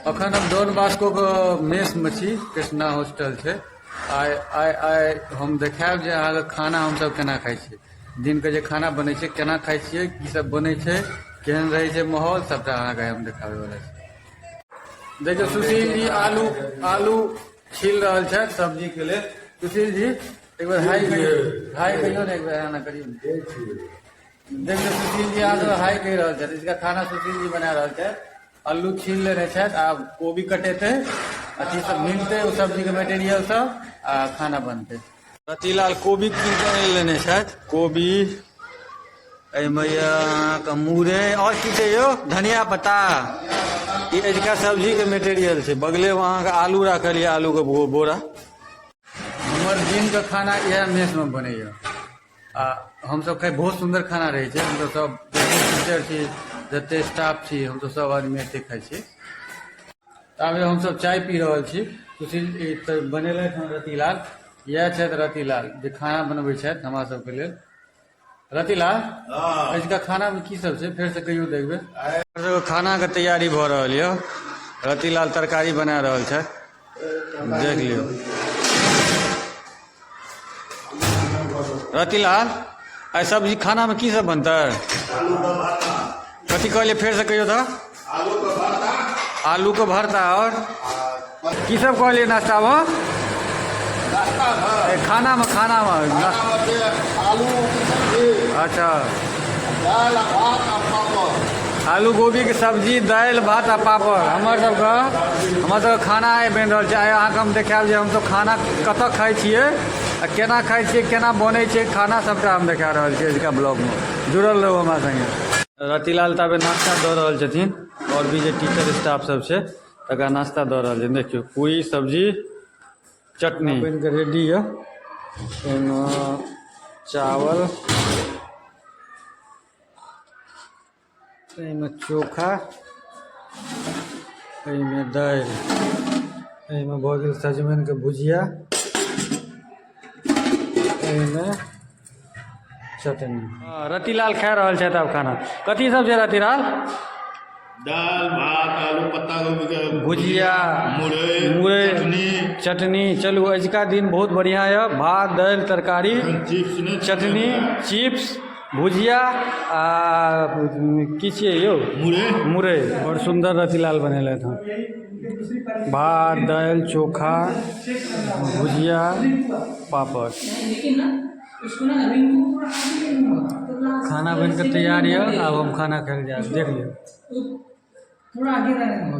अखन हम don Bosco के मेस में छी, कृष्णा हॉस्टल छै। आइ आइ आइ हम देखायब जे अहाँके खाना हमसब केना खाइ छियै, दिनके जे खाना बनै छै केना खाइ छियै, की सब बनै छै, केहन रहै छै माहौल, सबटा अहाँके हम देखाबै वला छी। देखियौ सुशील जी आलू आलू छील रहल छथि सब्जी के लेल। सुशील जी एक बेर हाय कहियौ, हाय कहियौ ने, एक बेर एना करियौ ने। देखियौ सुशील जी आलू हाय कहि रहल छथि। इसका खाना सुशील जी बना रहल छथि। आलू छील लेने छथि, आब कोबी कटेतै, अथी सब मिलतै, ओ सब्जीके मटेरियल सब, आ खाना बनतै। रतिलाल कोबी कीन कऽ आनि लेने छथि। कोबी एहिमे यऽ अहाँके मुरइ, आओर की छै यौ, धनिया पत्ता। ई अजुका सब्जीके मटेरियल छै। बगलेमे अहाँके आलू राखल यऽ, आलूके बोरा। हमर दिनके खाना इएह मेसमे बनैए आ हमसब खाइ, बहुत सुन्दर खाना रहै छै। हमसब सब जते टीचर छी, जते स्टाफ छी, हमसब सब आदमी एते खाइ छी। ताबे हमसब चाय पी रहल छी। सुशील तऽ बनेलथि हन रतिलाल। इएह छथि रतिलाल जे खाना बनबै छथि हमरा सबके लेल। रतिलाल, अजुका खानामे की सब छै फेरसँ कहियौ तऽ एकबेर। सबके खानाके तैयारी भऽ रहल यऽ। रतिलाल तरकारी बना रहल छथि, देख लियौ। रतिलाल, आइ सब्जी खानामे की सब बनतै? कथी कहलियै फेरसँ कहियौ तऽ? आलूके भरता। आओर की सब कहलियै नाश्तामे, खानामे? खानामे अच्छा आलू गोभीके सब्जी, दालि भात आ पापड़। हमर सबके खाना आइ बनि रहल छै। आइ अहाँके हम देखायब जे हमसब खाना कतऽ खाइ छियै आ केना खाइ छियै, केना बनै छै खाना, सबटा हम देखा रहल छियै अजुका ब्लॉगमे। जुड़ल रहू हमरा सङ्गे। रतिलाल ताबे नाश्ता दऽ रहल छथिन। आओर भी जे टीचर स्टाफ सब छै तकरा नाश्ता दऽ रहल छथिन। देखियौ, पूरी सब्जी चटनी बनि कऽ रेडी यऽ। एहिमे चावल, एहिमे चोखा, एहिमे दालि, एहिमे भऽ गेल सजमनिके भुजिया, एहिमे चटनी। रतिलाल खा रहल छथि आब खाना। कथी सब छै रतिलाल? दाल भात, आलू पत्ता गोभी के भुजिया, मुरई, मुरई, चटनी। चटनी। चलू, अजुका दिन बहुत बढ़िआँ यऽ। भात, दालि, तरकारी, चिप्स नहि? चटनी, चिप्स, भुजिया आ की छियै यौ? मुरई। मुरई। बड़ सुन्दर रतिलाल बनेलथि हँ। भात, दालि, चोखा, भुजिया, पापड़। खाना बनि कऽ तैयार यऽ, आब हम खाना खाइ लए जायब। देख लियौ। थोड़ा आगे रहने।